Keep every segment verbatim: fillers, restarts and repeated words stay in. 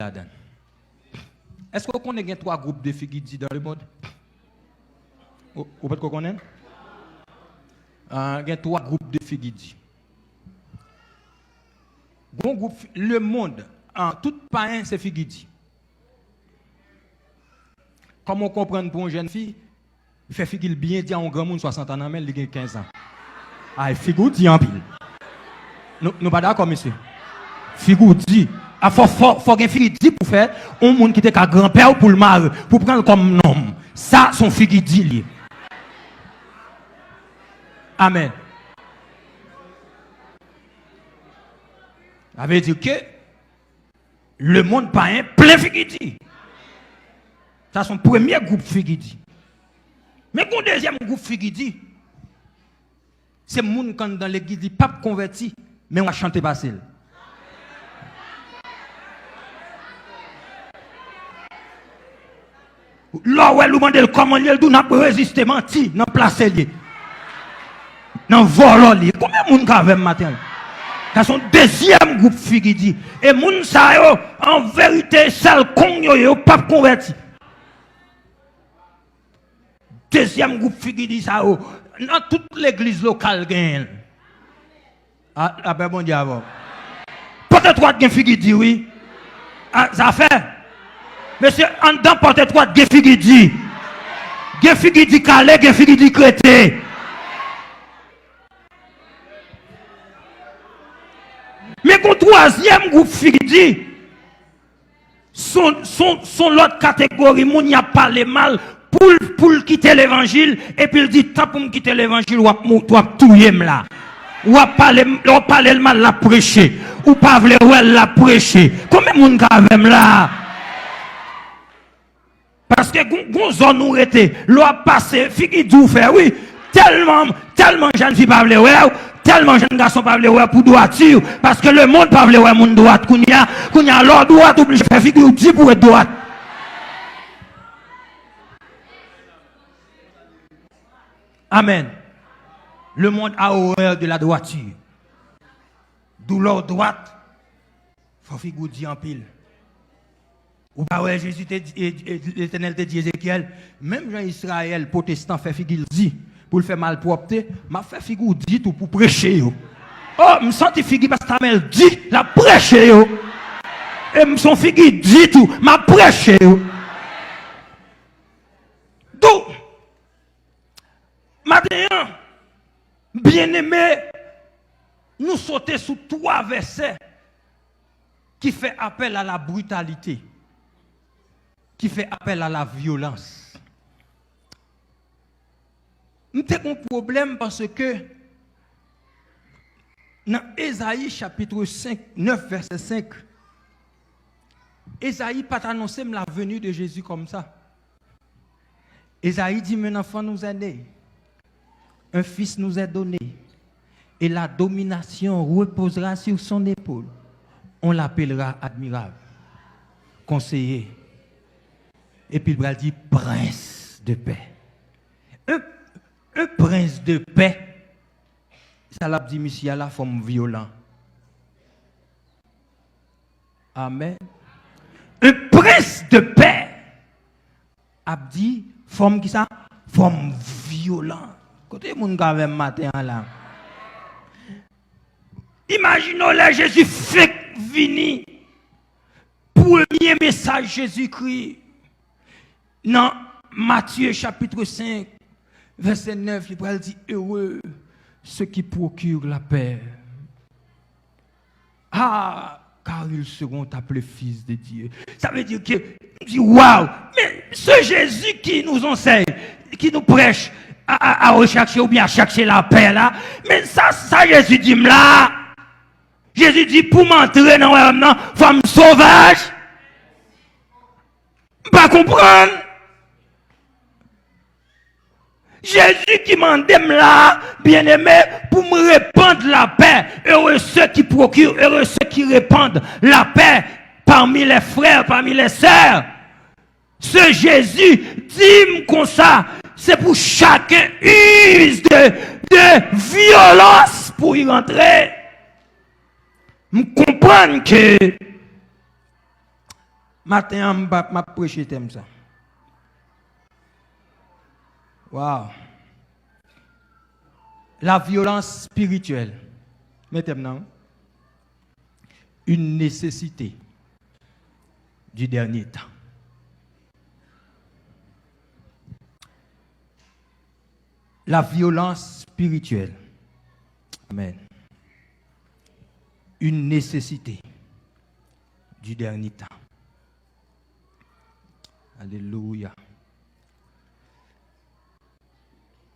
ladan l. Èske w konnen gen twa gwoup de figi di dans le monde? Ou, ou potko konnen? Ah, gen twa gwoup de figi di. Gon gwoup fi-, lemonn, ah, tout payen se figi di. Kòman w konprann pou yon jèn fi fè figi l byen di a yon granmoun swasant an nan men l, li gen kenz an? Ay, figi w di anpil. Nou, nou pa dakò, mesye? Figi w di. A fò, fò, fò gen figi di pou fè yon moun ki te ka granpè w pou l mare, pou pran l kòm nonm. Sa se yon figi di li ye. Amèn. Sa vle di ke lemonn payen plen figi di. Sa se yon premye gwoup figi di. Men gen yon dezyèm gwoup figi di. Se moun k anndan legliz, li p ap konvèti, men w a chante pase l. Lè w wè l, ou mande l kòman l ye, l di w n ap reziste manti nan plas li ye. Nan vòlò li ye. Konbyen moun k avè m maten an? Sa se yon dezyèm gwoup figi di. E moun sa yo, an verite, sèl kong yo ye, yo p ap konvèti. Dezyèm gwoup figi di sa yo, nan tout legliz lokal genyen l. A, lapè Bondye avè w. Pòt etwat gen figi di, wi. A, zafè. Mesye, anndan pòt etwat gen figi di. Gen figi di kale, gen figi di krete. Men gon twazyèm gwoup figi di. Son, son, son lòt kategori moun y ap pale mal pou l, pou l kite levanjil, epi l di, "Tan pou m kite levanjil, w ap mou-, w ap touye m la. W ap pale m, w ap pale l mal, l ap preche. Ou pa vle wè l, l ap preche." Konbyen moun k avè m la? Paske gon, gon zòn ou rete, lè w ap pase, figi di w fè, wi. Tèlman, tèlman jèn fi pa vle wè w, tèlman jèn gason pa vle wè w pou dwati w, paske lemonn pa vle wè moun dwat kounye a. Kounye a, lè w dwat, ou oblije fè figi w di pou w ret dwat. Amèn. Le monde a horreur de la droiture. Doulè w dwat, fò figi w di anpil. Ou pa wè Jezi te di, e, e, Letènèl te di Ezekyèl, menm jan Izrayèl pwotestan fè figi l di pou l fè malpwòpte, m ap fè figi w di tou pou preche yo. O, m santi figi pastè Amèl di, l ap preche yo. E m son figi di tou, m ap preche yo. Dou, maten an, byeneme, nou sote sou twa vèsè ki fè apèl a la britalite, ki fè apèl a la vyolans. M te gon pwoblèm paske nan Ezayi chapit senk, nèf vèsè senk, Ezayi pa t anonse m la venue de Jésus kòmsa. Ezayi di, "Mais un enfant nous est né, un fils nous est donné, et la domination reposera sur son épaule. On l'appellera admirable, conseiller." Epi l pral di, "Prince de paix." Un, un prince de paix. Sa l ap di misye a la, fòm vyolan. Amèn. Un prince de paix ap di fòm kisa? Fòm vyolan. Kote moun k avè m maten an la? Imajine w lè Jezi fenk vini. Premye mesaj Jezikri nan Matye chapit senk, vèsè nèf, li pral di, "Heureux ceux qui procurent la paix. Ah, car ils seront appelés fils de Dieu." Sa vle di ke, m di, waw, men se Jezi ki nou ansèy, ki nou prèch a, a, a rechache oubyen a chache lapè la, men sa, sa Jezi di m la, Jezi di, pou m antre nan wayòm nan, fò m sovaj. M pa konprann. Jezi ki mande m la, byeneme, pou m repann lapè. Heureux ceux qui procurent, heureux ceux qui répandent la paix parmi les frères, parmi les sœurs. Se Jezi di m konsa, se pou chacun use de, de violence pou y rentrer. M konprann ke Maten an, m p ap, m ap preche tèm sa. Wow. La violence spirituelle. Men tèm nan, wi. Une nécessité du dernier temps. La violence spirituelle. Amen. Une nécessité du dernier temps. Alelouya.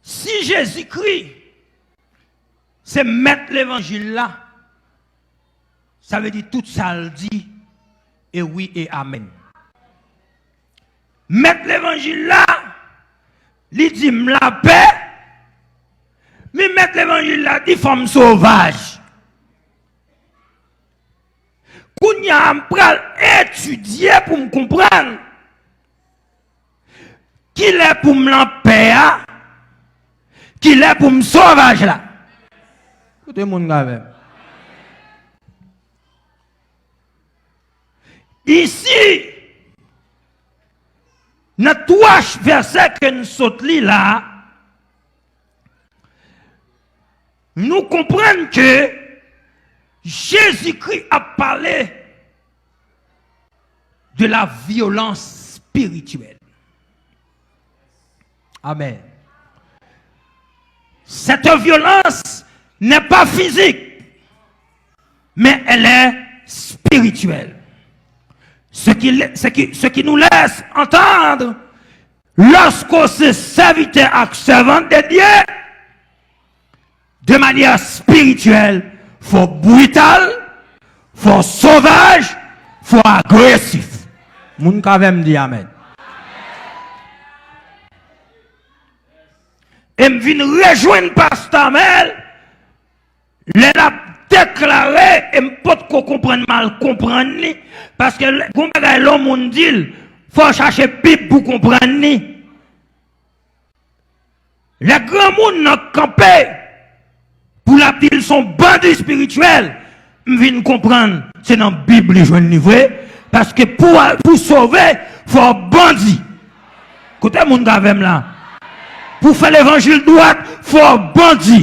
Si Jezikri se mèt levanjil la, sa vle di tout sa l di e wi e amèn. Mèt levanjil la, li di m lapè, men mèt levanjil la di fò m sovaj. Kounye a, m pral etidye pou m konprann kilè pou m lapè a, kilè pou m sovaj la. Kote moun k avè m? Isi, nan twa vèsè ke n sot li la, nou konprann ke Jezikri ap pale de la violence spirituelle. Amen. Cette violence n'est pas physique, mais elle est spirituelle. Ce qui, ce qui, ce qui nous laisse entendre, lorsque ce serviteur ak servante de Dieu, de manière spirituelle, fò brital, fò sovaj, fò agresif. Moun k avè m di amèn. E m vin rejwenn Pastè Amèl lè l ap deklare, e m potko konprann, mal konprann li, paske lè, gon bagay lè yon moun di l, fò w chache Bib pou w konprann li. Lè granmoun nan kanpe pou l ap di l se yon bandi espirityèl, m vin konprann se nan Bib li jwenn li vre, paske pou, pou sove, fò w bandi. Kote moun k avè m la? Pou fè levanjil dwat, fò w bandi.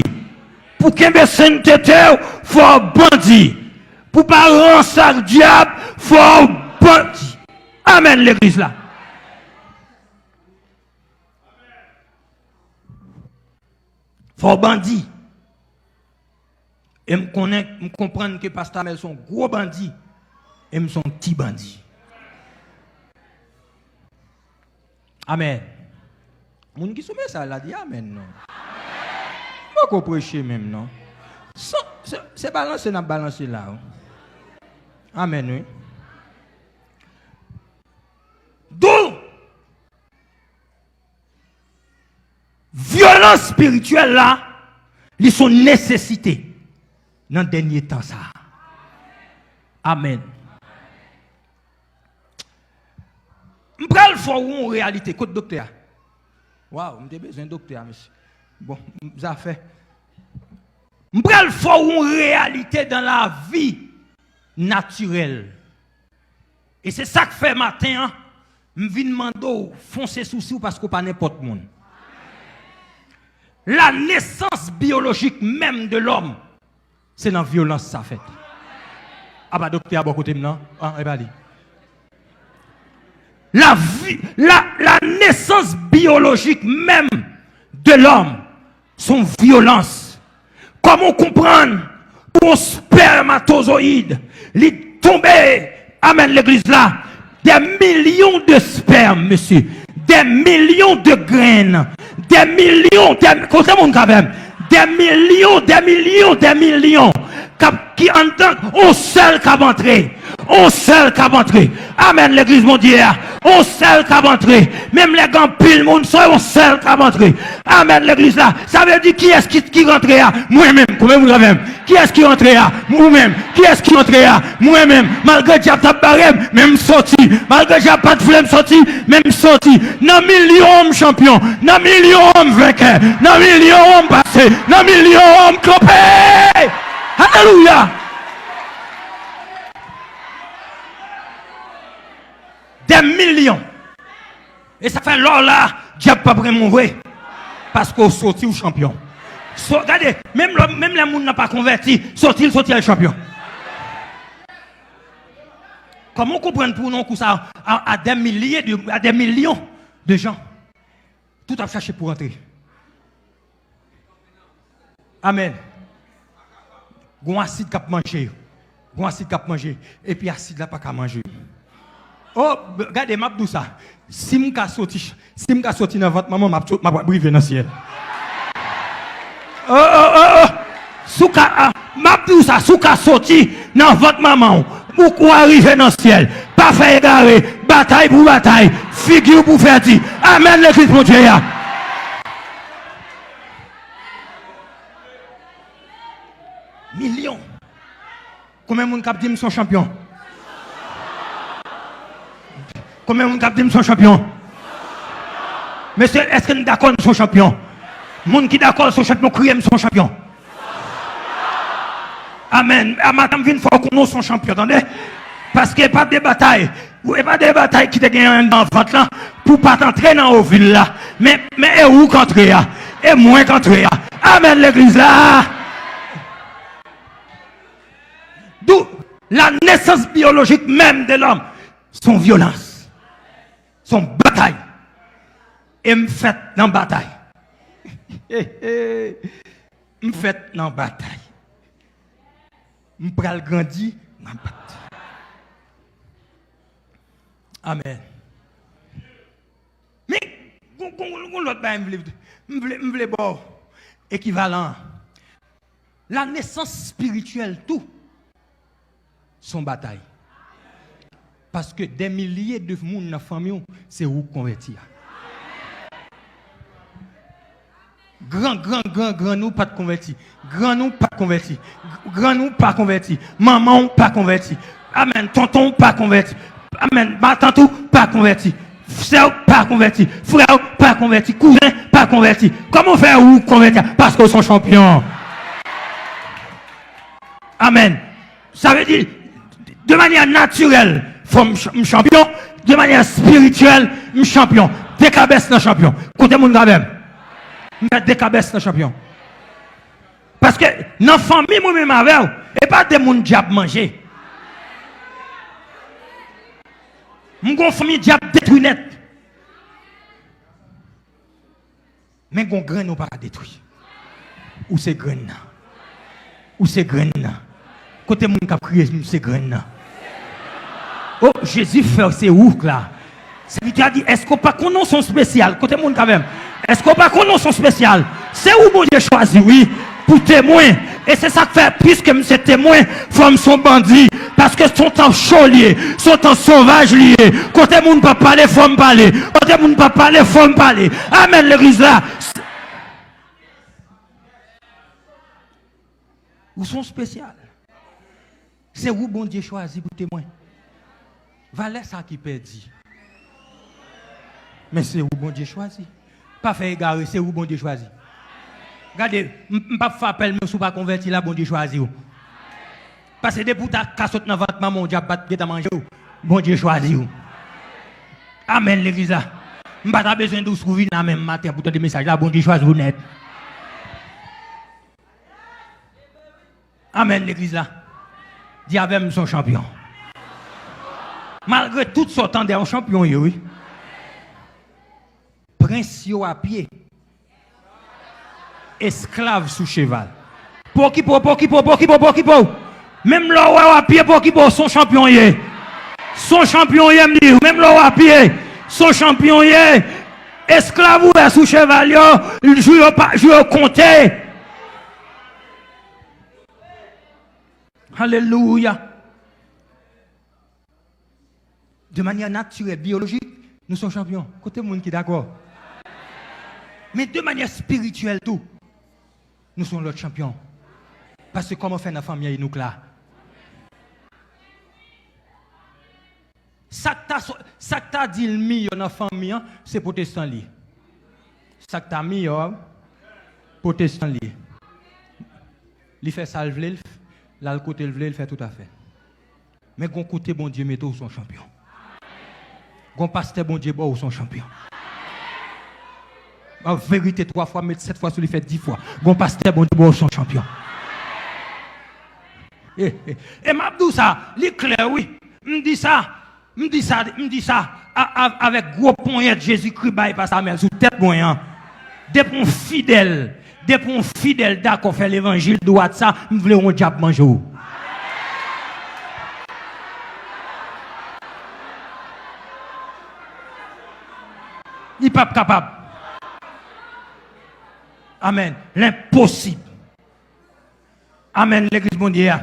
Pou kenbe sentete w, fò w bandi. Pou pa ranse ak dyab, fò w bandi. Amèn, legliz la. Fò w bandi. E m konnen, m konprann ke Pastè Amèl se yon gwo bandi. E m se yon ti bandi. Amèn. Moun ki sou mesaj la, di amèn non. M poko preche menm non. Se, se, se balanse n ap balanse la, wi. Amèn, wi. Dou! Vyolans espirityèl la, li se yon nesesite nan dènye tan sa a. Amèn. M pral fè w yon reyalite. Kot doktè a? Waw, m te bezwen doktè a, mesye. Bon, m, zafè. M pral fè w yon reyalite dans la vie naturelle. E se sa k fè maten an, m vin mande w fonse sou si w paske w pa nenpòt moun. La naissance biologique même de l'homme, se nan vyolans sa fèt. Apa doktè a bò kote m nan? Ah, e pa li. La vi, la, la naissance biologique même de l'homme, se yon vyolans. Kòman w konprann pou yon spèmatozoyid, li tonbe, amèn, legliz la, des millions de spermes, mesye, des millions de graines, des millions, des, kote moun k avè m? Des millions, des millions, des millions k ap, ki anndan, yon sèl k ap antre. Yon sèl k ap antre. Amèn, legliz Bondye a. Yon sèl k ap antre. Menm lè gen anpil moun, se yon sèl k ap antre. Amèn, legliz la. Sa vle di kiyès ki, ki rantre a? Mwen menm. Konbyen moun k avè m? Kiyès ki rantre a? Ou menm. Kiyès ki rantre a? Mwen menm. Malgre dyab t ap bare m, men m soti. Malgre dyab pa t vle m soti, men m soti. Nan milyon m chanpyon. Nan milyon m venkè. Nan milyon m pase. Nan milyon m kanpe. Alelouya! Dè milyon. E sa fè lè w la, dyab p ap renmen w vre. Paske w soti, w chanpyon. So, gade, menm lè, menm lè moun nan pa konvèti, soti l soti al chanpyon. Kòman w konprann pou w nan kou sa a, a dè milye de, a dè milyon de jan, tout ap chache pou rantre? Amèn. Gon asid k ap manje yo. Gon asid k ap manje. Epi asid la pa ka manje yo. Oh, gade, m ap di w sa. Si m ka soti, si m ka soti nan vant manman m, m ap, m ap rive nan syèl. Oh, oh, oh, oh. Si w ka, ah, m ap di w sa, si w ka soti nan vant manman w, ou, ou arive nan syèl. Pa fè egare, batay pou batay, figi w pou fè di. Amèn, legliz Bondye a. Milyon. Konbyen moun k ap di m se yon chanpyon? Konbyen moun k ap di m se yon chanpyon? Mesye, èske n dakò n se yon chanpyon? Moun ki dakò l se yon chanpyon, kriye m se yon chanpyon. Amèn. A maten m vin fè w konnen w se yon chanpyon, tande? Paske e pa de batay, e pa de batay ki te genyen anndan vant lan pou w pa t antre nan ovil la. Men, men e ou k antre a. E mwen k antre a. Amèn, legliz la. D'où la naissance biologique même de l'homme, se yon vyolans. Se yon batay. E m fèt nan batay. M fèt nan batay. M pral grandi nan batay. Amèn. Men, gon, gon, gon lòt bagay m vle, m vle, m vle ba w ekivalan an. La nesans espirityèl tou, se yon batay. Paske dè milye de moun nan fanmi w, se ou k konvèti a. Gran, gran, gran, grann ou pa t konvèti. Grann ou pa t konvèti. Grann ou pa konvèti. Manman w pa konvèti. Amèn. Tonton w pa konvèti. Amèn. Matant ou pa konvèti. Sè w pa konvèti. Frè w pa konvèti. Kouzen pa konvèti. Kòman w fè ou konvèti a? Paske w se yon chanpyon. Amèn. Sa vle di, de manyè natirèl, fò m ch-, m chanpyon. De manyè espirityèl, m chanpyon. Dekabès nan chanpyon. Kote moun k avè m? M fè dekabès nan chanpyon. Paske nan fanmi mwen menm avè w, e pa de moun dyab manje. M gon fanmi dyab detwi nèt. Men gon grenn ou pa ka detwi. Ou se grenn nan. Ou se grenn nan. Kote moun k ap kriye, m se grenn nan. Oh, Jezi fè se ou k la. Sèvitè a di, èske w pa konnen w se yon espesyal? Kote moun k avè m? Èske w pa konnen w se yon espesyal? Se ou Bondye chwazi, wi, pou temwen. E se sa k fè, piske m se temwen, fò m se yon bandi. Paske se yon tan cho li ye, se yon tan sovaj li ye. Kote moun p ap pale, fò m pale. Kote moun p ap pale, fò m pale. Amèn, legliz la. Ou se yon espesyal. Se ou Bondye chwazi pou temwen. Valè sa ki pèdi. Men se ou Bondye chwazi. Pa fè egare, se ou Bondye chwazi. Gade, m, m p ap fè apèl, men si w pa konvèti la, Bondye chwazi w. Paske depi w ta ka sot nan vant manman w, dyab pa t gentan manje w. Bondye chwazi w. Amèn, legliz la. M pa ta bezwen di w si w vin la menm maten pou tande mesaj la, Bondye chwazi w nèt. Amèn, legliz la. Di avè m, m se yon chanpyon. Malgre tout sa w tande a, yon chanpyon w ye, wi. Prens yo a pye. Esklav sou cheval. Pa okipe w, pa okipe w, pa okipe w, pa okipe w. Menm lè w wè w a pye, pa okipe w, se yon chanpyon w ye. Se yon chanpyon w ye, m di w. Menm lè w a pye, se yon chanpyon w ye. Esklav ou wè sou cheval yo, jou yo pa, jou yo konte. Alelouya. De manyè natirèl, biyolojik, nou se yon chanpyon. Kote moun ki dakò? Men de manyè espirityèl tou, nou se yon lòt chanpyon. Paske kòman fè nan fanmi Enouk la? Sa k ta so-, sa k ta di l miyò nan fanmi an, se pwotestan li ye. Sa k ta miyò a, pwotestan li ye. Li fè sa l vle, l f-, l al kote l vle, l fè tout afè l. Men gon kote Bondye mete w, se yon chanpyon. Gon pastè Bondye ba w, ou se yon chanpyon. An verite, twa fwa, met sèt fwa sou li, fè dis fwa. Gon pastè Bondye ba w, ou se yon chanpyon. E, e, e m ap di w sa, li klè wi. M di sa, m di sa, m di sa a, a, avèk gwo ponyèt Jezikri bay pastè Amèl sou tèt mwen an. Depi yon fidèl, depi yon fidèl dakò fè levanjil dwat sa, m vle yon dyab manje w. Li p ap kapab. Amèn. Lenposib. Amèn, legliz Bondye a.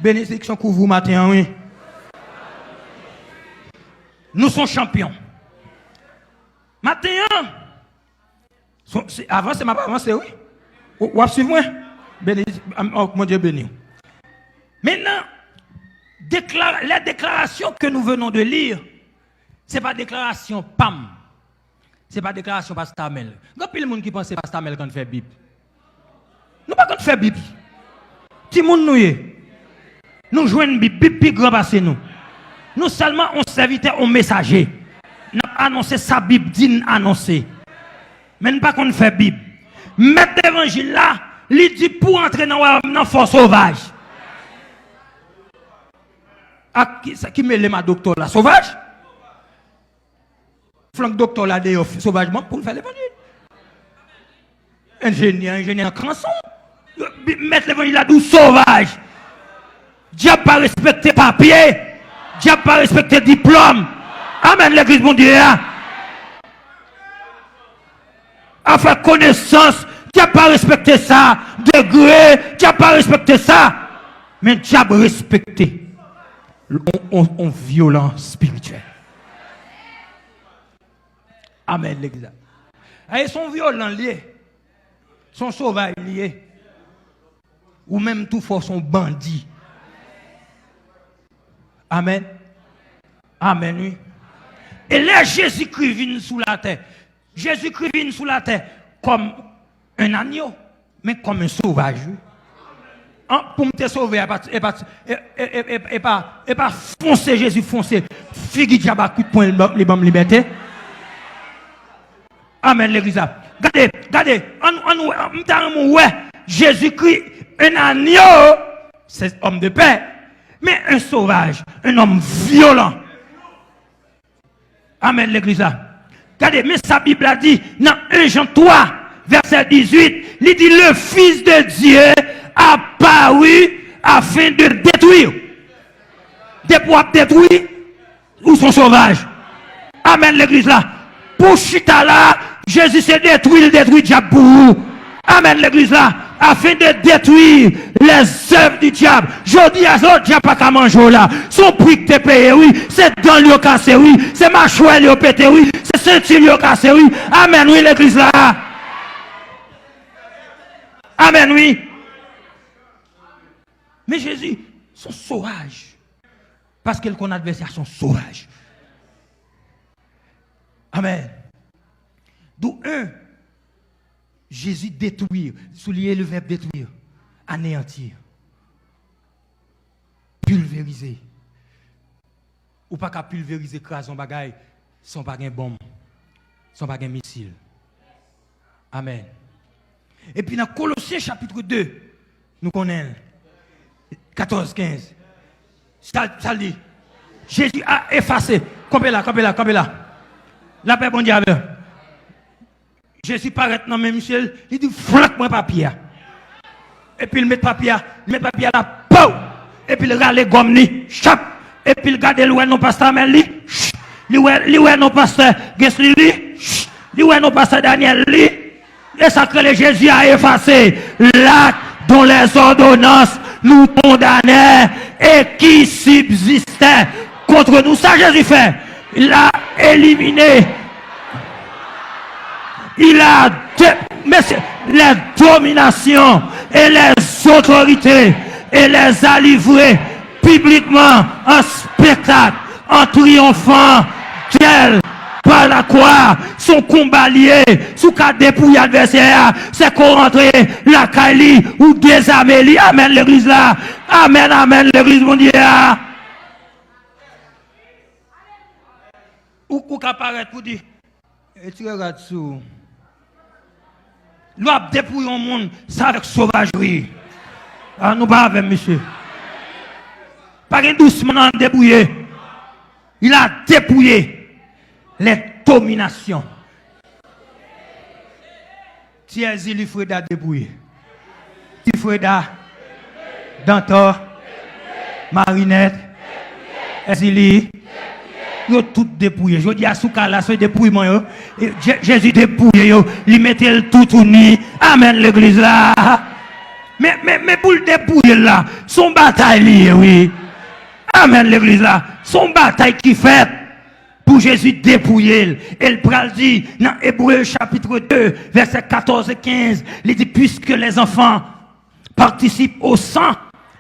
Benediksyon kouvri w maten an, wi. Nou se yon chanpyon. Maten an, se, se, avanse, m ap avanse, wi. W, w ap swiv mwen? Beni, am, oh, Bondye beni w. Maintenant, décla-, les déclarations que nous venons de lire, se pa deklarasyon pa m. Se pa deklarasyon pastè Amèl. Gen anpil moun ki panse pastè Amèl konn fè Bib. Nou pa konn fè Bib. Timoun nou ye. Nou jwenn Bib. Bib pi gran pase nou. Nou sèlman yon sèvitè, yon mesaje. N ap anonse sa Bib di n anonse. Men n pa konn fè Bib. Mèt levanjil la, li di pou antre nan wayòm nan fò sovaj. Ak ki, sa ki mele m a doktè la? Sovaj? Flank doktè la deyò sovajman pou l fè levanjil. Enjenyè, enjenyè nan kanson. Mèt levanjil la di w sovaj. Dyab pa respekte papye. Dyab pa respekte diplòm. Amèn, legliz Bondye a. Afè konesans, dyab pa respekte sa. Degre, dyab pa respekte sa. Men dyab respekte on, on, on vyolan espirityèl. Amèn, legliz la. Aye, se yon vyolan li ye. Se yon sovaj li ye. Ou menm tou fò se yon bandi. Amèn. Amèn, wi. E lè Jezikri vin sou latè, Jezikri vin sou latè kòm yon agno, men kòm yon sovaj, wi. An, pou m te sove, e pa, e pa, e, e, e, e, e pa, e pa fonse Jezi, fonse figi dyab a kout pwen, li ban, li ban m libète. Amèn, legliz la. Gade, gade, ann, ann wè, m ta renmen w wè Jezikri, un agneau, c'est homme de paix, mais un sauvage, un homme violent. Amèn, legliz la. Gade, men sa Bib la di nan un Jean trois, vèsè dizuit, li di, le Fils de Dieu apparut afin de détruire. Depi w ap detwi, ou se yon sovaj. Amèn, legliz la. Pou w chita la, Jezi se detwi, l detwi dyab pou ou. Amèn, legliz la. Afin de détruire les œuvres du diable. Jodi a, se dyab pa ka manje w la. Se yon pri k te peye, wi. Se dan l yo kase, wi. Se machwè l yo pete, wi. Se senti l yo kase, wi. Amèn, wi, legliz la. Amèn, wi. Men Jezi, se yon sovaj. Paske l konn advèsè a se yon sovaj. Amèn. D'où un, Jésus détruire, souligner le verbe détruire, anéantir, pulvériser. Ou pa ka pulvériser, kraze yon bagay san w pa gen bonm, san w pa gen misil. Amèn. Epi nan Kolosyen chapit de, nou konnen l. Katòz, kenz. Sa, sa l di? Jezi a efase. Kanpe la, kanpe la, kanpe la. Lapè Bondye avè w. Jezi parèt nan men misye, li di, flank mwen papye a. Epi l met papye a, li met papye a la, pow! Epi l rale gòm li, chap! Epi l gade, l wè non pastè Amèl li, ch! Li wè, li wè non pastè Gesly li, ch! Li wè non pastè Daniel li. E sa k rele Jezi a efase l'acte dont les ordonnances nous condamnaient et qui subsistait contre nous. Sa Jezi fè? Il a éliminé. Il a dé-, mesye, les dominations et les autorités et les a livré publiquement en spectacle, en triomphant d'elle par la croix. Se yon konba l ye. Si w ka depouye advèsè a, se ke w rantre lakay li, ou dezame li. Amèn, legliz la. Amèn, amèn, legliz Bondye a. ou, ou ka parèt pou di, retire rad sou ou. Lè w ap depouye yon moun, se avèk sovajri. A, nou pa avè m, mesye. Pa gen dousman nan depouye. Il a dépouillé les dominations. Ti Èzili Freda depouye. Ti Freda, Dantò, Marinèt, Èzili, yo tout depouye. Jodi a, sou kay la, se depouyman yo. E Je-, Jezi depouye yo. Li mete l toutouni. Amèn, legliz la. Men, men, men pou l depouye l la, se yon batay li ye, wi. Amèn, legliz la. Se yon batay ki fèt pou Jezi depouye l. E l pral di nan Ebre chapit de, vèsè katòz e kenz, li di, puisque les enfants participent au sang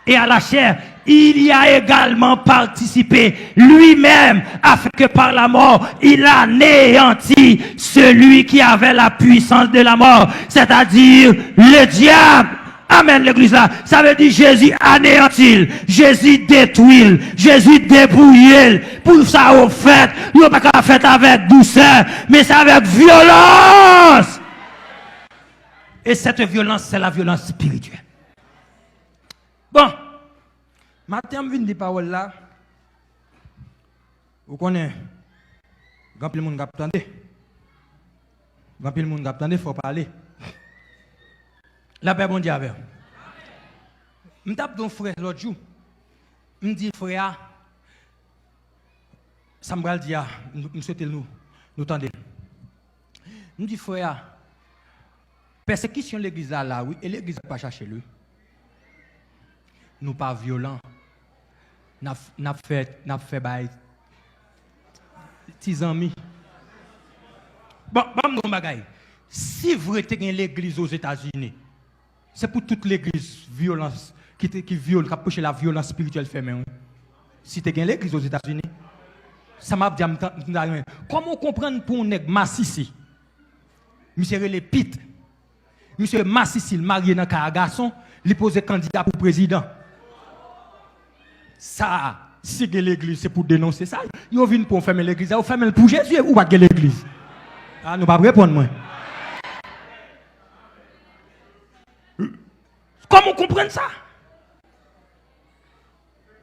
et à la chair, il y a également participé lui-même, afin que par la mort, il anéantisse celui qui avait la puissance de la mort, c'est-à-dire le diable. Amèn, legliz la. Sa vle di Jezi aneyanti l, Jezi detwi l, Jezi depouye l. Pou sa yo fèt, yo pa ka fèt avèk dousè, men se avèk vyolans. Et cette violence, c'est la violence spirituelle. Bon, maten an m vin di pawòl la. Ou konnen, gen anpil moun k ap tande. Gen anpil moun k ap tande, fò w pale. Lapè Bondye avè w. M t ap di yon frè lòt jou, m di frè a, sa m pral di a, m, m swete nou, nou tande l. M di frè a, pèsekisyon legliz la la, wi, e legliz la pa chache l, wi. Nou pa vyolan. N ap, n ap fè, n ap fè bay ti zanmi. Bon, ban m di w yon bagay. Si vre te gen legliz Ozetazini, se pou tout legliz vyolans, ki te, ki vyol-, k ap preche la vyolans espirityèl fèmen, wi. Si te gen legliz Ozetazini, sa m ap di a, m ta, m ta renmen. Kòman w konprann pou yon nèg masisi? Misye rele Pit. Misye masisi, l marye nan kay a gason, li poze kandida pou prezidan. Sa a, si gen legliz, se pou denonse sa. Yo vin pou fèmen legliz la, yo fèmen l pou Jezi, ou pa t gen legliz. A, nou p ap reponn mwen. Kòman w konprann sa?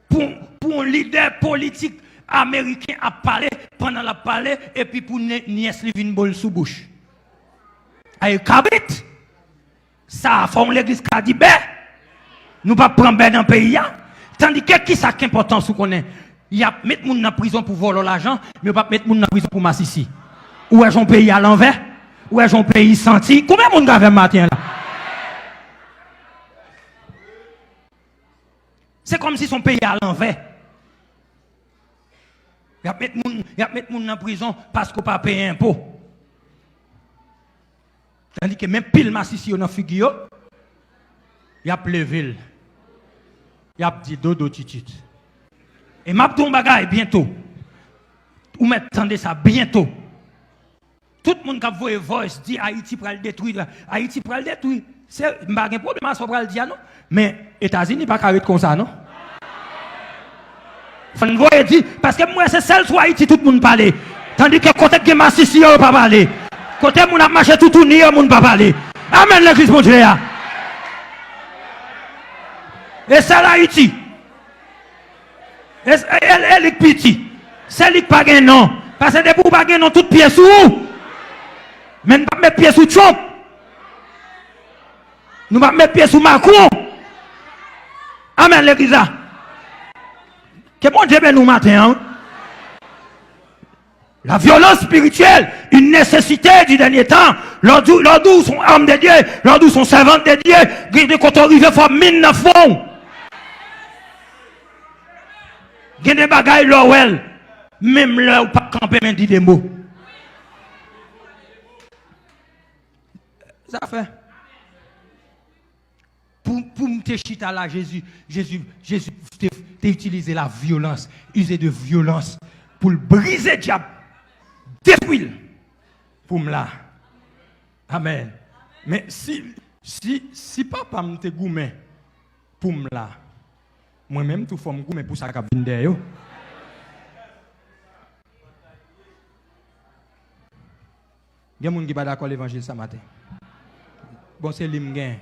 Pou, pou yon lidè politik ameriken ap pale, pandan l ap pale, epi pou ne-, nyès li vin bo l sou bouch. Ay, kabrit! Sa a, fò yon legliz ka di bè. Nou p ap pran bè nan peyi a. Tandike, kisa k enpòtan, si w konnen? Y ap met moun nan prizon pou vòlò lajan, men yo p ap met moun nan prizon pou masisi. Ou wè jan yon peyi a lanvè? Ou wè jan yon peyi santi? Konbyen moun k avè m maten an la? Se kòmsi se yon peyi a lanvè. Y ap met moun, y ap met moun nan prizon paske w pa peye enpo. Tandike men pil masisi yo nan figi yo, y ap leve l. Y ap di dodo titit. E m ap di w yon bagay byento. Ou mèt tande sa byento. Tout moun k ap voye voice di Ayiti pral detwi, Ayiti pral detwi. Se, m pa gen pwoblèm a sa w pral di a non. Men Etazini pa ka ret konsa non. Fò n voye di, paske m wè se sèl sou Ayiti tout moun pale. Tandike kote k gen masisi yo, yo pa pale. Kote moun ap mache toutouni yo, moun pa pale. Amèn, legliz Bondye a. E sèl Ayiti. E, e, e, e li k piti. Se li k pa gen non. Paske depi w pa gen non, tout pye sou ou. Men n p ap met pye sou Trump. Nou p ap met pye sou Macron. Amèn, legliz la. Ke Bondye beni w maten an. La violence spirituelle, une nécessité du dernier temps. Lè w di, lè w di w se yon òm de Dye, lè w di w se yon sèvant de Dye, gen de kote w rive, fò min nan fon w. Gen de bagay lè w wè l, menm lè w p ap kanpe men di de mo. Sa fè. Pou, pou m te chita la, Jezi, Jezi, Jezi te, te itilize la vyolans, ize de vyolans pou l brize dyab, detwi l, pou m la. Amèn. Men si, si, si papa m te goumen pou m la, mwen menm tou fò m goumen pou sa k ap vin dèyè yo. Gen moun ki pa dakò levanjil sa maten. Bon, se li m gen.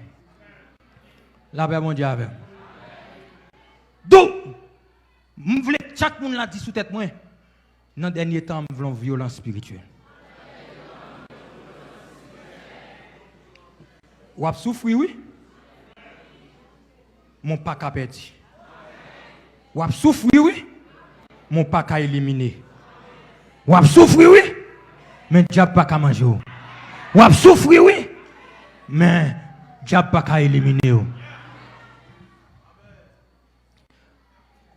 Lapè Bondye avè w. Dou! M vle chak moun la di sou tèt mwen, nan dènye tan, m vle yon vyolans espirityèl. W ap soufri, wi. Men w pa ka pèdi. W ap soufri, wi. Men w pa ka elimine. W ap soufri, wi. Men dyab pa ka manje w. W ap soufri, wi. Men dyab pa ka elimine w.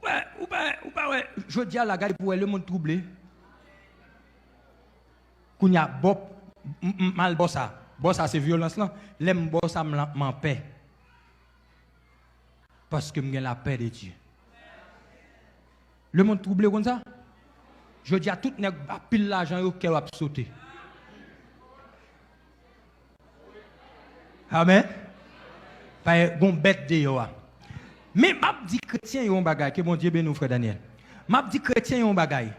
Ou pa, ou pa, ou pa wè, jodi a la, gade pou wè, lemonn twouble. Kounye a, bò, m, m, m al bò sa. Bò sa se vyolans lan. Lè m bò sa, m lan, m anpè. Paske m gen lapè de Dye. Lemonn twouble, ou konn sa? Jodi a, tout nèg ap pile lajan yo, kè yo ap sote. Amèn. Pa gen yon bèt deyò a. Men m ap di kretyen yo yon bagay, ke Bondye beni w, frè Daniel. M ap di kretyen yo yon bagay.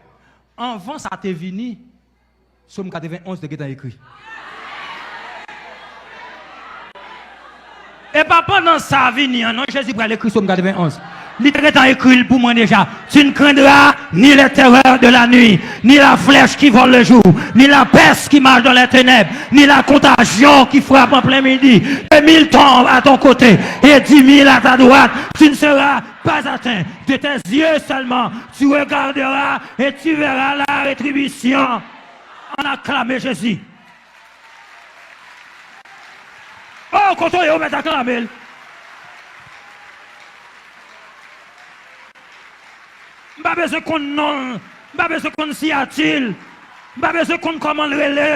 Anvan sa te vini, Sòm katrevenn onz te gentan ekri. E pa pandan sa a vini an, non, Jezi pral ekri Sòm katrevenn onz. Li te gentan ekri l pou mwen deja. Tu ne craindras ni les terreurs de la nuit, ni la flèche qui vole le jour, ni la peste qui marche dans les ténèbres, ni la contagion qui frappe en plein midi. Deux mille tombent à ton côté et dix mille à ta droite, tu ne seras pas atteint. De tes yeux seulement, tu regarderas et tu verras la rétribution. Ann aklame Jezi. Oh, kote w ye, ou mèt aklame l. M pa bezwen konn non l. M pa bezwen konn siyati l. M pa bezwen konn kòman l rele.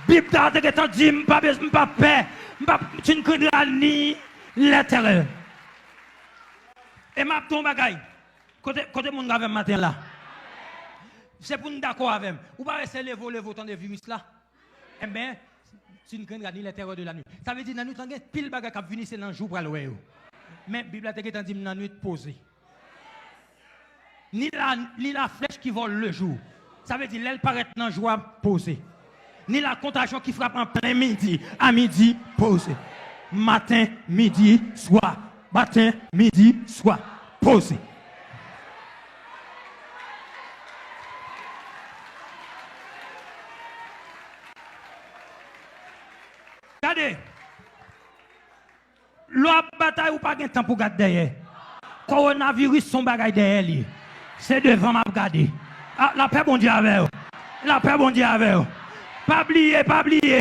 Bib la te gentan di m, m pa bezwen, m pa pè. M pa, tu ne craindras ni les terreurs. E m ap di w yon bagay. Kote, kote moun k avè m maten an la? Se pou n dakò avè m. Ou pa wè se leve w leve w tande viris la? Enben, tu ne craindras ni les terreurs de la nuit. Sa vle di nan nwit lan gen pil bagay k ap vini, se nan jou w pral wè yo. Men Bib la te gentan di m nan nwit poze. Ni la, ni la flèch ki vole le jour. Sa vle di lè l parèt nan jou a, poze. Ni la contagion qui frappe en plein midi, à midi, poze. Maten, midi, swa. Maten, midi, swa. Poze. Gade. Lè w ap batay, ou pa gen tan pou gad dèyè. Kowonaviris se yon bagay dèyè li ye. Se devan m ap gade. Ah, lapè Bondye avè w. Lapè Bondye avè w. Pa bliye, pa bliye.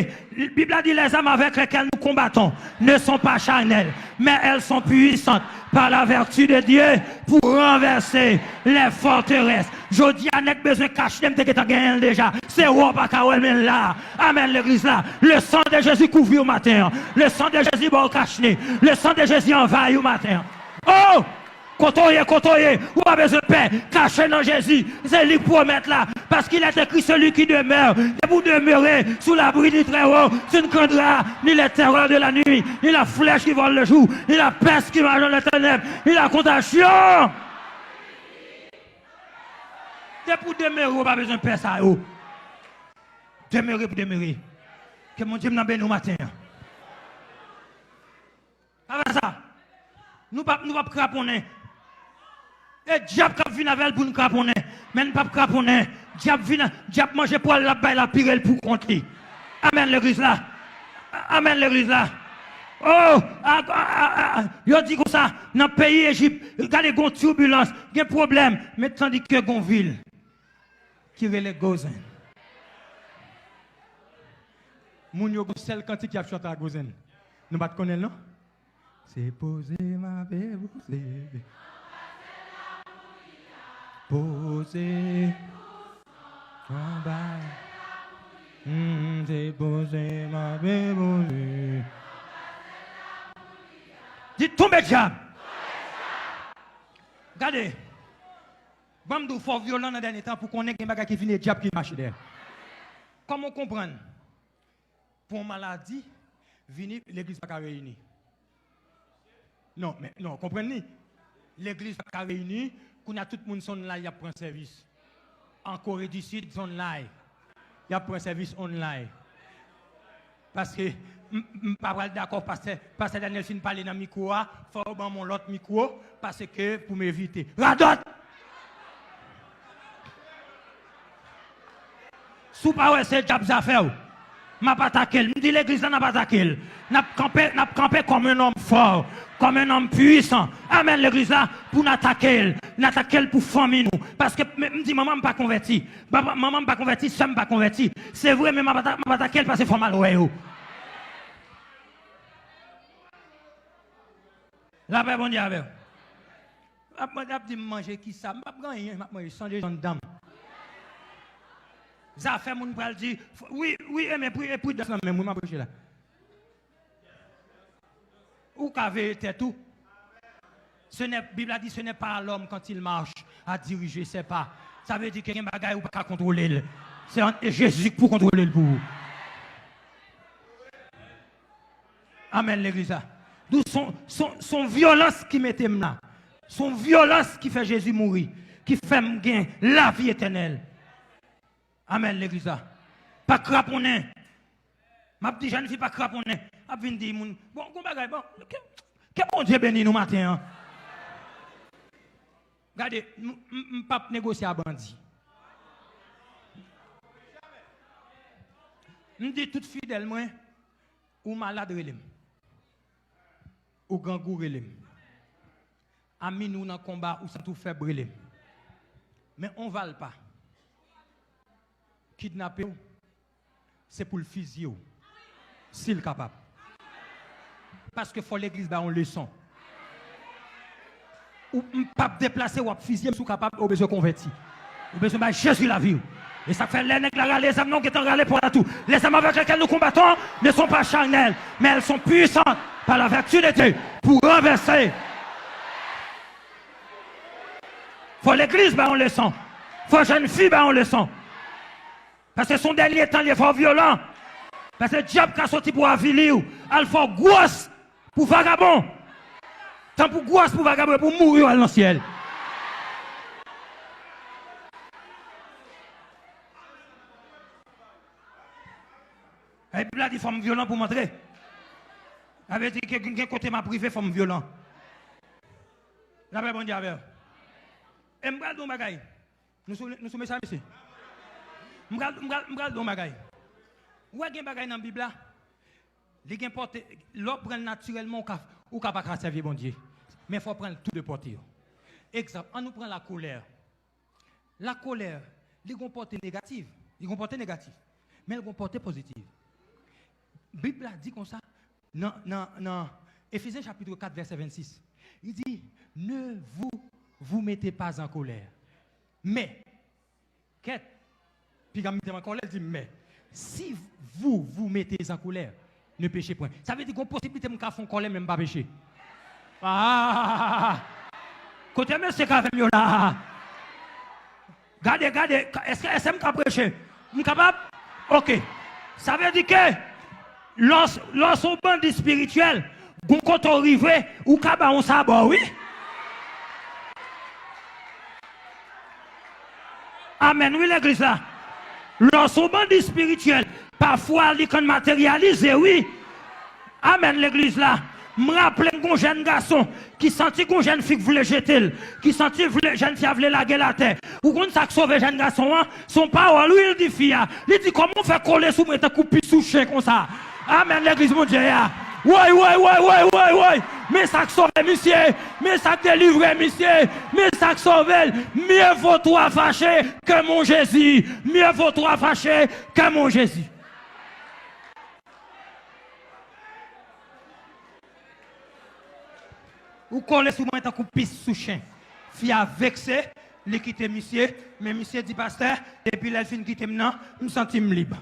Bib la di, les armes avec lesquelles nous combattons ne sont pas charnelles, mais elles sont puissantes par la vertu de Dieu pour renverser les forteresses. Jodi a, nèg bezwen kachne, m te gentan genyen l deja. Se wè w pa ka wè l, men l la. Amèn, legliz la. Le sang de Jésus kouvri w maten an. Le sang de Jésus ba w kachne. Le sang de Jésus anvayi w maten an. Oh! Kote w ye, kote w ye, ou pa bezwen pè. Kache nan Jezi. Se li k pwomèt la. Parce qu'il est écrit, celui qui demeure, depi w demere sous l'abri du Très-Haut, tu ne craindras ni les terreurs de la nuit, ni la flèche qui vole le jour, ni la peste qui marche dans les ténèbres, ni la contagion. Depi w demere, ou pa bezwen pè sa yo. Demere pou demere. Ke Bondye m nan beni w maten an. Pa fè sa. Nou p ap, nou p ap kraponnen. E dyab k ap vin avè l pou n kraponnen. Men n p ap kraponnen. Dyab vin, dyab manje pwal l ap bay la, pire l pou kont li. Amèn, legliz la. Amèn, legliz la. Oh, a, a, a, a, yo di konsa, nan peyi Ejip, gade, gon tibilans, gen pwoblèm, men tandike gon vil ki rele Gozen. Moun yo gon sèl kantik y ap chante a Gozen. Nou pa t konnen l, non? Se poze m ape poze. Poze. Anba. Hmm, se poze m ape poze. Di, tonbe dyab. Gade. Ban m di w, fò w vyolan nan dènye tan pou konnen gen bagay ki vini, e dyab ki mache dèyè. Kòman w konprann? Pou yon maladi vini, legliz pa ka reyini. Non, men, non, konprann li. Legliz pa ka reyini, kounye a tout moun se online y ap pran sèvis. An Kore di Sid, se online. Y ap pran sèvis online. Paske m, m pa pral dakò pastè, pastè Daniel fin pale nan mikwo a, fò yo ban m yon lòt mikwo, paske pou m evite. Radòt! Si w pa wè se dyab zafè w, m ap atake l. M di legliz la n ap atake l. N ap kanpe, n ap kanpe kòm yon nonm fò, kòm yon nonm pwisan. Amèn, legliz la, pou n atake l. N atake l pou fanmi nou. Paske m, m di manman m pa konvèti. Papa, manman m pa konvèti, sè m pa konvèti. Se vre, men m ap ata-, m ap atake l paske fò m al wè yo. Lapè Bondye avè w. Ap mande, ap di m manje kisa? M p ap gen anyen, m ap manje sandwich anndan m. Zafè moun pral di, wi, wi, e men pri, e pridans nan menm, wi, m ap preche la. Ou ka veye tèt ou. Ce n'est, Bib la di, ce n'est pas à l'homme quand il marche à diriger ses pas. Sa vle di ke gen bagay ou pa ka kontwole l. Se an-, e Jezi k pou kontwole l pou ou. Amèn, legliz la. Dou son, son, son vyolans ki mete m la. Son vyolans ki fè Jezi mouri, ki fè m gen lavi etènèl. Amèn, legliz la. Pa kraponnen. M ap di jèn fi pa kraponnen. Ap vin di moun, bon, gon bagay, bon, ke, ke Bondye beni nou maten an. Gade, m, m, m p ap negosye a bandi. M di tout fidèl mwen, ou malad, rele m. Ou grangou, rele m. A minwi w nan konba, ou santi w fèb, rele m. Men on valpa kidnape w, se pou l fizye w, si l kapab. Paske fò legliz ba yon leson. Ou, m p ap deplase, w ap fizye m si w kapab, ou bezwen konvèti. Ou bezwen bay Jezi lavi w. E sa k fè lè nèg la rale zam nan, ou gentan rale pòt la tou. Les armes avec lesquelles nous combattons ne sont pas charnelles, mais elles sont puissantes par la vertu de Dieu pour renverser. Fò legliz ba yon leson. Fò jèn fi ba yon leson. Paske se yon dènye tan, li fò w vyolan. Paske dyab ka soti pou avili w. Al fè w gwòs pou vagabon. Tan pou gwòs pou vagabon, pou mouri, w al nan syèl. Bib la di fò m vyolan pou m antre. Sa vle di ke gen kote m ap rive, fò m vyolan. Lapè Bondye avè w. E m pral di yon bagay. Nou sou, nou sou mesaj, mesye? M pral, m pral, m pral di yon bagay. Ou wè gen bagay nan Bib la, li gen pòte, lè w pran l natirèlman, ou ka, ou ka pa ka sèvi Bondye. Men fò w pran l tou de pòte yo. Egzanp, ann nou pran lakolè. Lakolè, li gon pòte negatif, li gon pòte negatif, men li gon pòte pozitif. Bib la di konsa, nan, nan, nan Efezyen chapit kat vèsè vennsis, li di, ne vous, vous mettez pas en colère. Men, kèt, piga m mete m an kòlè, li di, men, si vous vous mettez en colère, ne péchez point. Sa vle di, gon posiblite m ka fè yon kòlè, men m pa peche. Ah! Kote mesye k avè m yo la? Gade, gade, ka-, èske, èske m ka preche? M kapab? Oke. Sa vle di ke lè w, lè w se yon bandi espirityèl, gon kote w rive, ou ka ba yon sabò, wi. Amèn, wi, legliz la. Lè w se yon bandi espirityèl, pafwa li konn materyalize, wi. Amèn, legliz la. M raple m gon jèn gason ki santi gon jèn fi k vle jete l, ki santi vle, jèn fi a vle lage l atè. Ou konn sa k sove jèn gason an? Se yon pawòl, wi, l di fi a. Li di, kòman w fè kole sou mwen tankou pis sou chen konsa? Amèn, legliz Bondye a. Woy, woy, woy, woy, woy, woy. Men sa k sove misye. Men sa k delivre misye. Men sa k sove l. Mieux vaut trois fâchés que mon Jésus. Mieux vaut trois fâchés que mon Jésus. Ou kole sou mwen tankou pis sou chen. Fi a vekse, li kite misye, men misye di, pastè, depi lè l fin kite m nan, m santi m lib.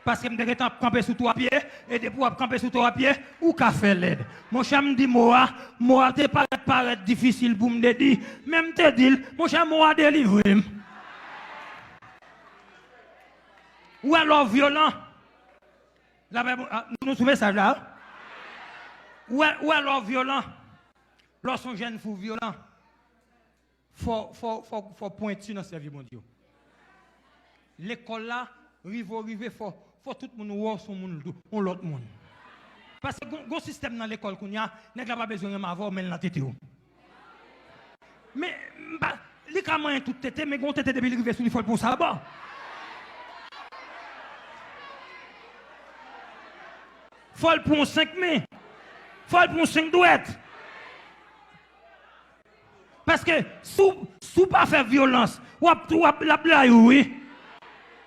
Paske m te gentan ap kanpe sou twa pye, e depi w ap kanpe sou twa pye, ou ka fè lèd. Monchè, m di mo a, mo a te parèt, parèt difisil pou m te di, men m te di l, monchè, mo a delivre m. Ou wè lè w vyolan, Lapè Bon-, a, nou, nou sou mesaj la, wi. Ou wè, ou wè lè w vyolan, lè w se yon jèn fi w vyolan, fò, fò, fò, fò w pwenti nan sèvi Bondye. Lekòl la, rive w rive, fò, Fò tout moun wè w se yon moun, yon lòt moun. Paske gon, gon sistèm nan lekòl kounye a, nèg la pa bezwen renmen avè w, men l nan tete w. Men, m pa, li ka manyen tout tete, men gon tete depi li rive sou li, fò l pran yon sabò. Fò l pran yon senk men. Fò l pran yon senk dwèt. Paske si w, si w pa fè vyolans, w ap, w ap, l ap blayou, wi.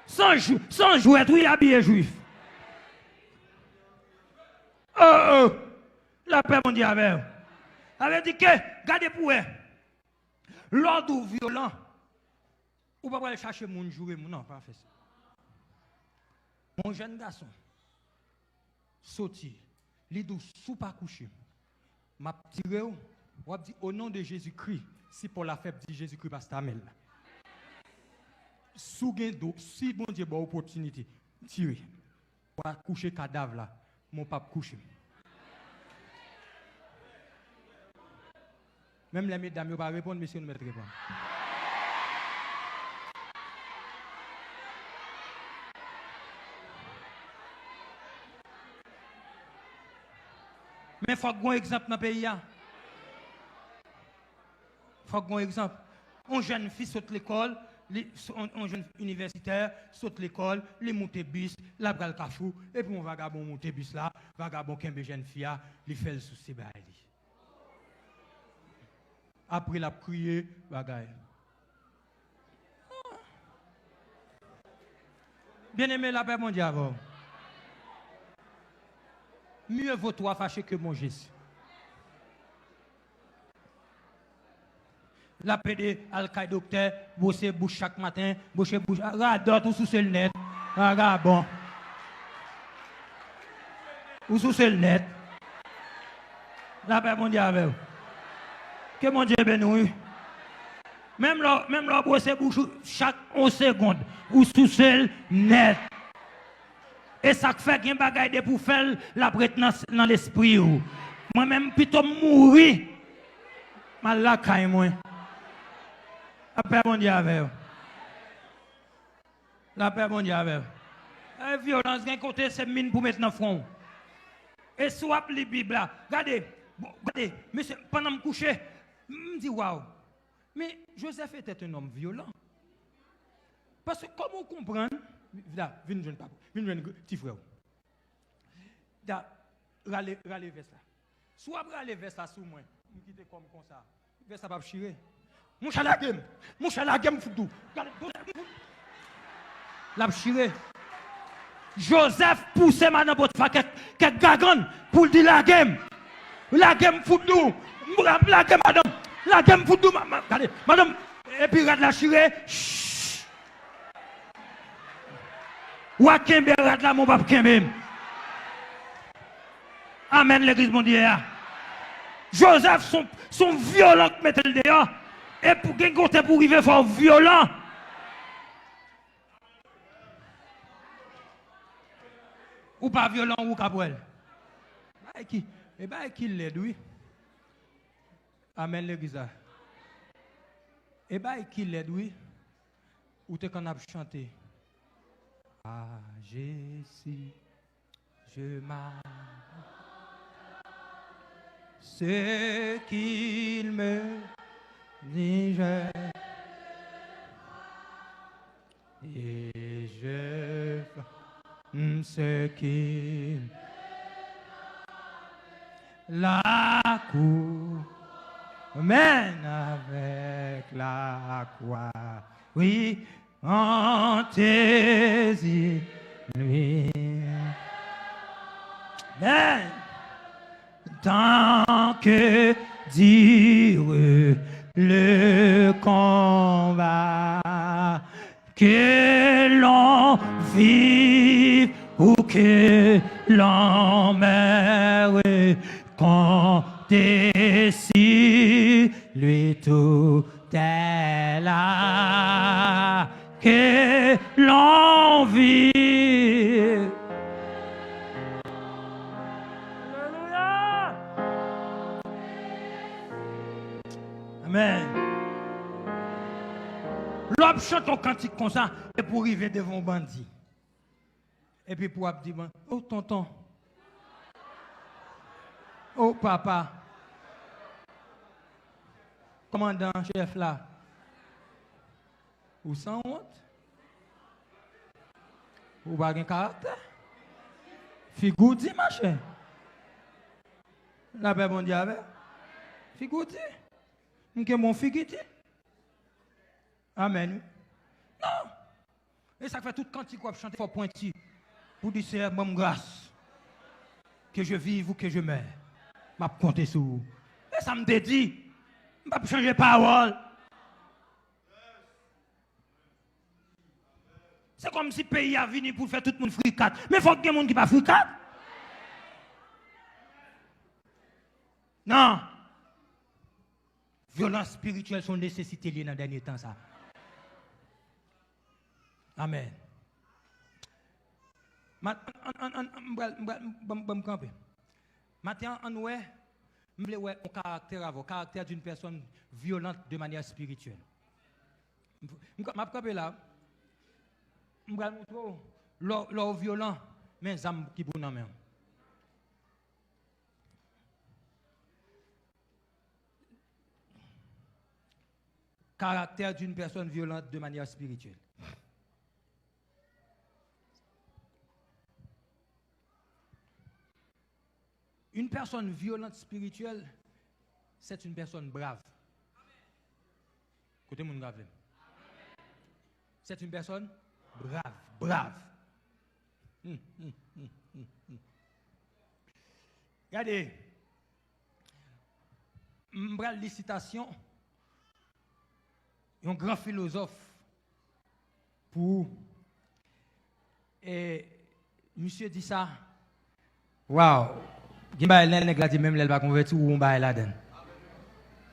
San jw-, san jwèt, wi, abiye jwif. Oh, oh. Lapè Bondye avè w. Sa vle di ke, gade pou wè. Lè w di w vyolan, ou pa pral chache moun joure moun, non, pa fè sa. Yon jèn gason soti, li di w, "Si w pa kouche m, m ap tire w." W ap di, "O non de Jezikri, si pa w la fèb, di Jezikri pa stamèl." Si w gen do, si Bondye ba w opòtinite, tire. W a kouche kadav la, men w p ap kouche m. Menm lè medam yo pa reponn, mesye nou mèt reponn. Men fòk gon egzanp nan peyi a. Fòk gon egzanp. Yon jèn fi sot lekòl, li, yon, yon jèn inivèsitè sot lekòl, li moute bis, l ap pral Kafou, epi yon vagabon moute bis la, vagabon kenbe jèn fi a, li fè l souse bay li. Apre l ap kriye, bagay. Byeneme, lapè Bondye avè w. Mieux vaut trois fâchés que mon Jésus. L ap plede al kay doktè, bwose bouch chak maten, bwose bouch, radòt ou souse l nèt, vagabon. Ou souse l nèt. Lapè Bondye avè w. Ke Bondye beni w, wi. Menm lè, menm lè w bwose bouch ou chak yon segonn, ou souse l nèt. E sa k fè gen bagay depi w fè l, l ap ret nan, nan lespri w. Mwen menm, pito m mouri, m al lakay mwen. Lapè Bondye avè w. Lapè Bondye avè w. E vyolans gen kote se min pou met nan fwon w. E si w ap li Bib la, gade, bon, gade, mesye, pandan m kouche, m di, waw. Men Joseph était un homme violent. Paske kòman w konprann, da, vin jwenn papa, vin jwenn gr-, ti frè w. Da, rale, rale vès la. Si w ap rale vès la sou mwen, m kite kò m konsa, vès la p ap chire. Monchè, lage m. Monchè, lage m, fout dou. Gade, l ap chire. Joseph pouse madanm Potifa kèk, kèk gagann pou l di, lage m. Lage m, fout dou. Lage madanm. Lage m, fout dou. Ma-, ma-, gade, madanm. Epi rad la chire. Ch! W a kenbe rad la, men w p ap kenbe m. Amèn, legliz Bondye a. Joseph, se yon, se yon vyolan k mete l deyò. E pou gen kote pou w rive, fò w vyolan. Ou pa vyolan, ou ka pwèl. Bagay ki, e bagay ki lèd, wi. Amèn, legliz la. E bagay ki lèd, wi. Ou te konn ap chante. Ah, Jésus, je m'abandonne, ce qu'il me dit, je, et je fais ce qu'il, la couronne avec la croix. Oui, en tes yeux, lui. Amen. Tant que dure le combat, que l'on vive ou que l'on meure, comptez sur lui tout est là, que l'on vive. Alléluia. Amen. Lè w ap chante yon kantik konsa, e pou w rive devan yon bandi. Epi pou w ap di mwen, "O tonton, o papa, kòmandan chèf la, ou sanwont, ou pa gen karaktè, figi w di, machè." Lapè Bondye avè w. Figi w di. M gen bon figi di. Amèn, wi. Non. E sa k fè tout kantik w ap chante fò pwenti. Pou di, "Senyè, ban m gras. Que je vive ou que je meure. M ap konte sou ou." E sa m te di. M p ap chanje pawòl. Se kòmsi peyi a vini pou fè tout moun frikat. Men fòk gen moun ki pa frikat. Non. Vyolans espirityèl se yon nesesite li ye nan dènye tan sa. Amèn. Ma-, an, an, an, an, m pral, m pral, m, ban m, ban m kanpe. Maten an, ann wè, m vle wè yon karaktè avè w. Caractère d'une personne violente de manière spirituelle. M, m, m ap kanpe la. M pral montre w, lè, lè w vyolan, men zam ki pou nan men w. Caractère d'une personne violente de manière spirituelle. Une personne violente spirituelle, c'est une personne brave. Kote moun k avè m? C'est une personne brave, brave. Hmm, hmm, hmm, hmm, hmm. Gade, m pral li sitasyon yon gran filozòf pou ou. E misye di sa. Waw! Gen bagay lè nèg la di menm lè l pa konvèti ou yon bagay ladan l.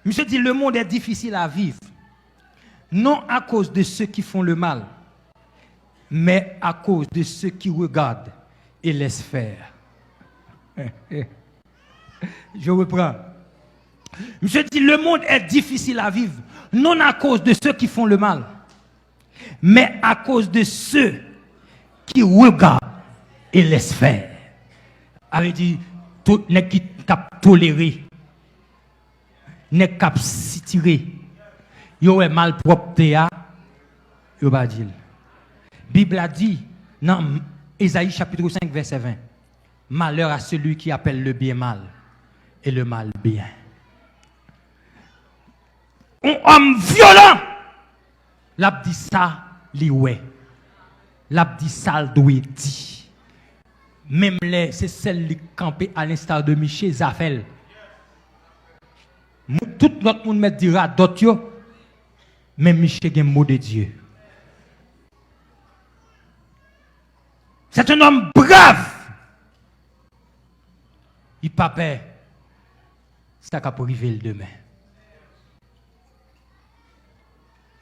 Misye di, le monde est difficile à vivre, non à cause de ceux qui font le mal, mais à cause de ceux qui regardent et laissent faire. Je reprends. Misye di, le monde est difficile à vivre, non à cause de ceux qui font le mal, mais à cause de ceux qui regardent et laissent faire. Sa vle di, tout nèg ki, k ap tolere, nèg k ap sitire, yo wè malpwòpte a, yo pa di l. Bib la di nan Ezayi chapit senk vèsè ven, "Malheur à celui qui appelle le bien mal et le mal bien." Yon òm vyolan, l ap di sa li wè. L ap di sa l dwe di. Menm lè se sèl li k kanpe, à l'instar de Miche, zafè l. Mou-, tout lòt moun mèt di radòt yo, men Miche gen mo de Dye. C'est un homme brave. Li pa pè sa k ap rive l demen.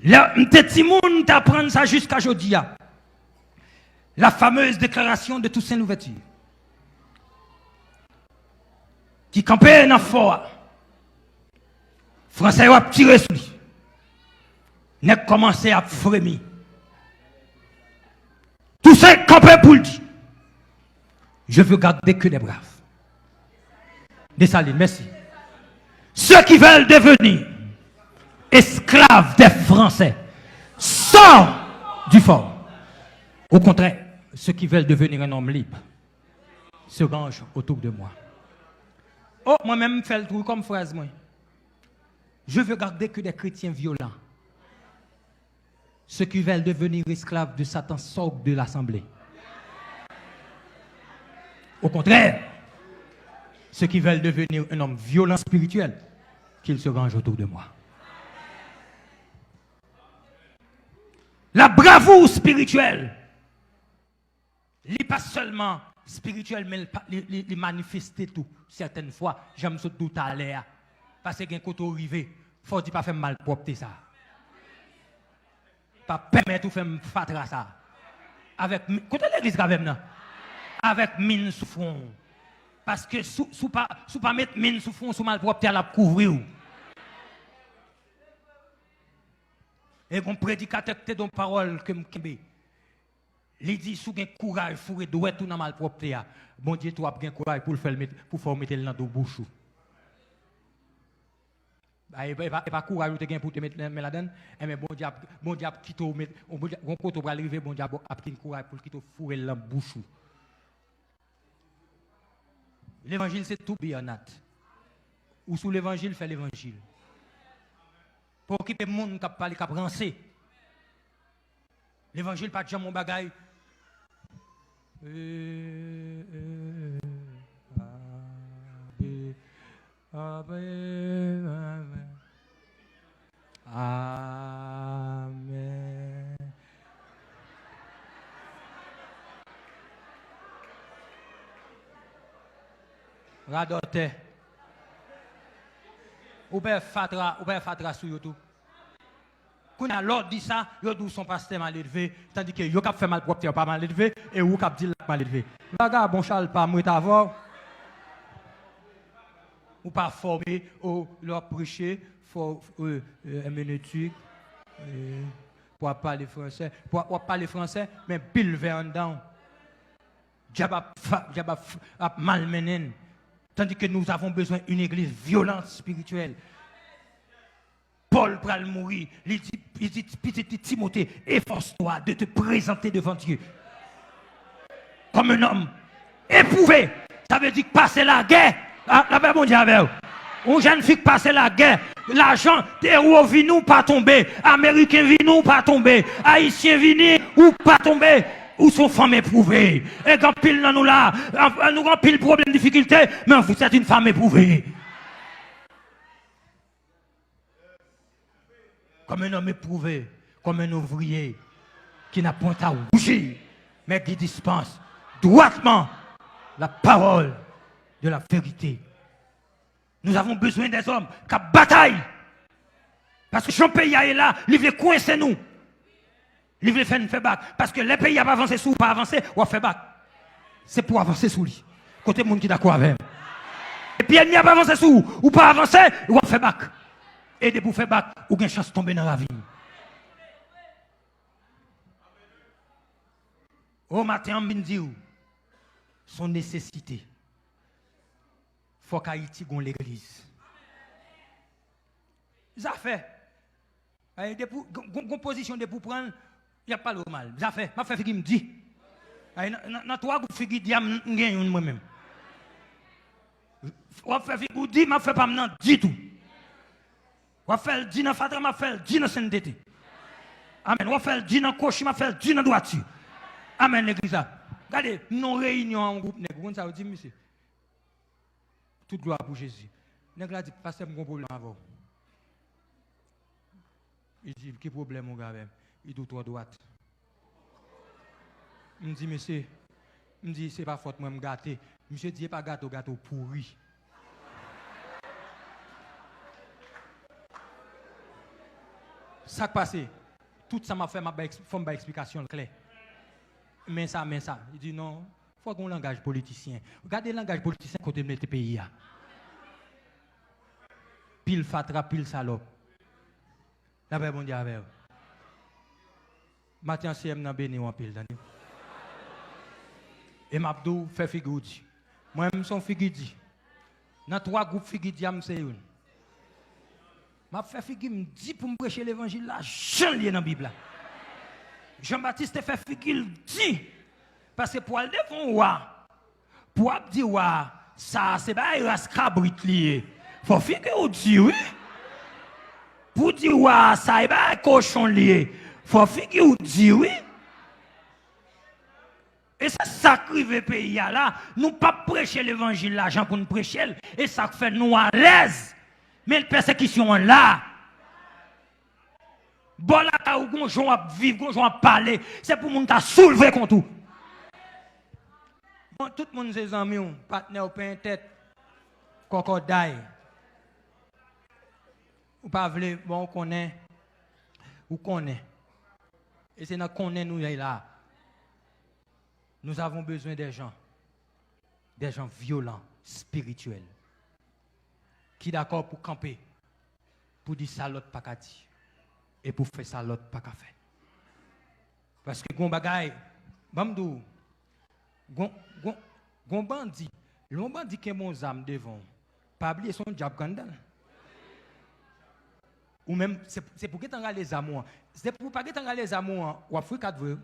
Lè m te timoun, m t aprann sa jiska jodi a. La fameuse déclaration de Toussaint Louverture ki kanpe nan fò a. Fransè yo ap tire sou li. Nèg kòmanse ap fremi. Toussaint kanpe pou l di, "Je veux garder que des braves." Desalin, mèsi. Ceux qui veulent devenir esclaves des Français, sors du fort. Au contraire, ceux qui veulent devenir un homme libre se rangent autour de moi. Oh, mwen menm, m fè l tou kòm fraz mwen. Je veux garder que des chrétiens violents. Ceux qui veulent devenir esclaves de Satan sortent de l'assemblée. Au contraire, ceux qui veulent devenir un homme violent spirituel, qu'ils se rangent autour de moi. La bravoure spirituelle, li pa sèlman espirityèl, men li pa, li, li, li manifeste tou, sètèn fwa, jan m sot di w talè a. Paske gen kote w rive, fò w di, "Pa fè m malpwòpte sa. Pa pèmèt ou fè m fatra sa." Avèk mi-, kote legliz k avè m nan? Avèk min sou fwon w. Paske si w, si w pa, si w pa met min sou fwon w, sou malpwòpte a, l ap kouvri w. E gon predikatè ki te di yon pawòl ke m kenbe. Li di, si w gen kouraj foure dwèt ou nan malpwòpte a, Bondye tou ap gen kouraj pou l fè l met, pou fè w mete l nan do bouch ou. A, e pa, e pa, e pa kouraj ou te gen pou w te met men ladan l, enben Bondye ap, Bondye ap kite w met, Bondye, gon kote w pral rive, Bondye ap, ap gen kouraj pou l kite w foure l nan bouch ou. Levanjil se to be or not. Ou sou levanjil, fè levanjil. Pa okipe moun k ap pale, k ap ranse. Levanjil pa t janm yon bagay. Eh, eh, eh, abe, abe, abe. Amèn. Radòtè. Ou pè fatra, ou pè fatra sou yo tou. Kounye a, lè w di sa, yo di w se yon pastè maledve, tandike yo k ap fè malpwòpte yo pa maledve, e ou k ap di l la k maledve. Vagabon chalpa, m ret avè w. Ou pa fòme, o, lè w ap preche, fò, euh, euh, hermeneutique, euh, pou w ap pale fransè. Pou w ap pale fransè, men pil vè anndan w. Dyab ap fa-, dyab ap f-, ap malmennen n. Tandis que nous avons besoin d'une église violente spirituelle. Pòl pral mouri, li di, li di pitit li Timote, efforce-toi de te présenter devant Dieu comme un homme éprouvé. Sa vle di k pase lagè. Ah, lapè Bondye avè w. Yon jèn fi k pase lagè. Lajan, ewo vini, ou pa tonbe. Ameriken vini, ou pa tonbe. Ayisyen vini, ou pa tonbe. Ou se yon fanm epwouve. E gen anpil nan nou la, nou gen anpil pwoblèm, difikilte, men vous êtes une femme éprouvée. Comme un homme éprouvé, comme un ouvrier qui n'a point à rougir, mais qui dispense droitement la parole de la vérité. Nous avons besoin des hommes k ap batay. Paske jan peyi a ye la, li vle kwense nou. Li vle fè n fè bak. Paske lè peyi a ap avanse, si w pa avanse, w ap fè bak. Se pou w avanse sou li. Kote moun ki dakò avè m? Epi ènmi a ap avanse sou ou, ou pa avanse, w ap fè bak. E depi w fè bak, ou gen chans tonbe nan ravin. O maten an, m vin di w, se yon nesesite. Fòk Ayiti gon legliz. Zafè. Ay, depi w, gon, gon, gon pozisyon depi w pran l, y ap pale w mal. Zafè, m ap fè figi m di. Ay, nan, nan, nan twa gwoup figi di a, m, m gen youn mwen menm. W ap fè figi w di, m ap fè pa m nan di tou. W ap fè l di nan fatra, m ap fè l di nan sentete. Amèn. W ap fè l di nan kwochi, m ap fè l di nan dwati. Amèn, legliz la. Gade, m nan yon reyinyon a yon gwoup nèg. Ou konn sa yo di m, mesye? Tout glwa pou Jezi. Nèg la di, "Pastè, m gon pwoblèm avè w." Li di, "Ki pwoblèm ou gen avè m?" Li di, "Ou twò dwat." M di, "Mesye," m di, "se pa fòt mwen, m gate." Misye di, "E pa gate w gate, w pouri." Sa k pase? Tout sa m ap fè, m ap bay eks-, fò m bay eksplikasyon l klè. Men sa, men sa. Li di, "Non, fò gen yon langaj politisyen." Gade langaj politisyen kote l mete peyi a. Pil fatra, pil salòp. Lapè Bondye avè w. Maten an, Seyè m nan beni w anpil, tande. E m ap di w, fè figi w di. Mwen menm, m se yon figi di. Nan twa gwoup figi di a, m se youn. M ap fè figi m di pou m preche levanjil la, jan l ye nan Bib la. Jan Batis te fè figi l di. Paske pou al devan wa, pou w ap di wa, sa a se bagay ras kabrit li ye. Fò figi w di wi. Pou w di wa, sa e bagay kochon li ye. Fò figi w di wi. E se sa k rive peyi a la. Nou p ap preche levanjil la jan pou n preche l. E sa k fè nou alèz. Men pèsekisyon an la. Bò lakay ou, gon jan w ap viv, gon jan w ap pale, se pou moun ta soulve kont ou. Bon, tout moun se zanmi w, patnè w, penyen tèt, kòkòday. Ou pa vle, bon, ou konnen, ou konnen. E se nan konnen nou ye la. Nous avons besoin des gens, des gens violents, spirituels, ki dakò pou kanpe, pou di sa lòt pa ka di, e pou fè sa lòt pa ka fè. Paske gon bagay, Ban m di w, gon, gon, gon bandi, lè yon bandi kenbe yon zam devan w, pa bliye se yon dyab k anndan l. Ou menm, se, se pou gentan rale zam ou an. Se pou pa gentan rale zam ou an, w ap frikat vre wi.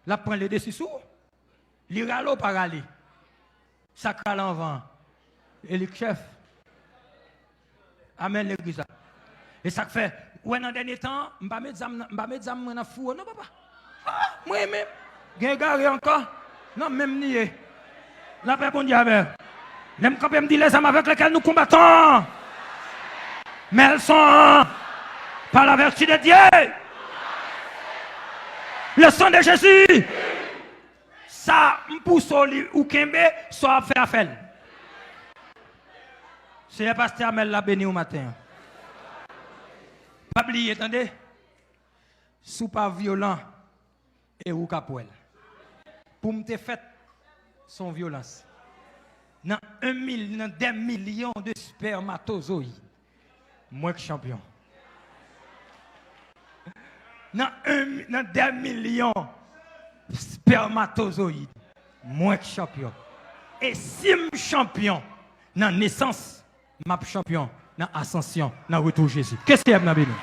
L ap pran ledesi sou ou. Li rale ou pa rale. Sa k rale anvan an, e li k chèf. Amèn, legliz la. E sa k fè, ou wè nan dènye tan an, m pa met zam nan, m pa met zam mwen nan foure non, papa. Ah, mwen menm, gen egare ankò. Non, menm li ye. Lapè Bondye avè w. Lè m kanpe, m di, les armes avec lesquelles nous combattons, mais elles sont par la vertu de Dieu. Le sang de Jésus. Sa m pouse w li, ou kenbe, sa w ap fè a fè l. Seyè, pastè Amèl la beni w maten an. Pa bliye, tande, si w pa vyolan, e ou k ap wè l. Pou m te fèt, se yon vyolans. Nan en mil, nan des millions de spermatozoïdes, mwen k chanpyon. Nan en, nan des millions spermatozoïdes, mwen k chanpyon. E si m chanpyon nan nesans, m ap chanpyon nan asansyon, nan retou Jezi. Ke Seyè m nan beni.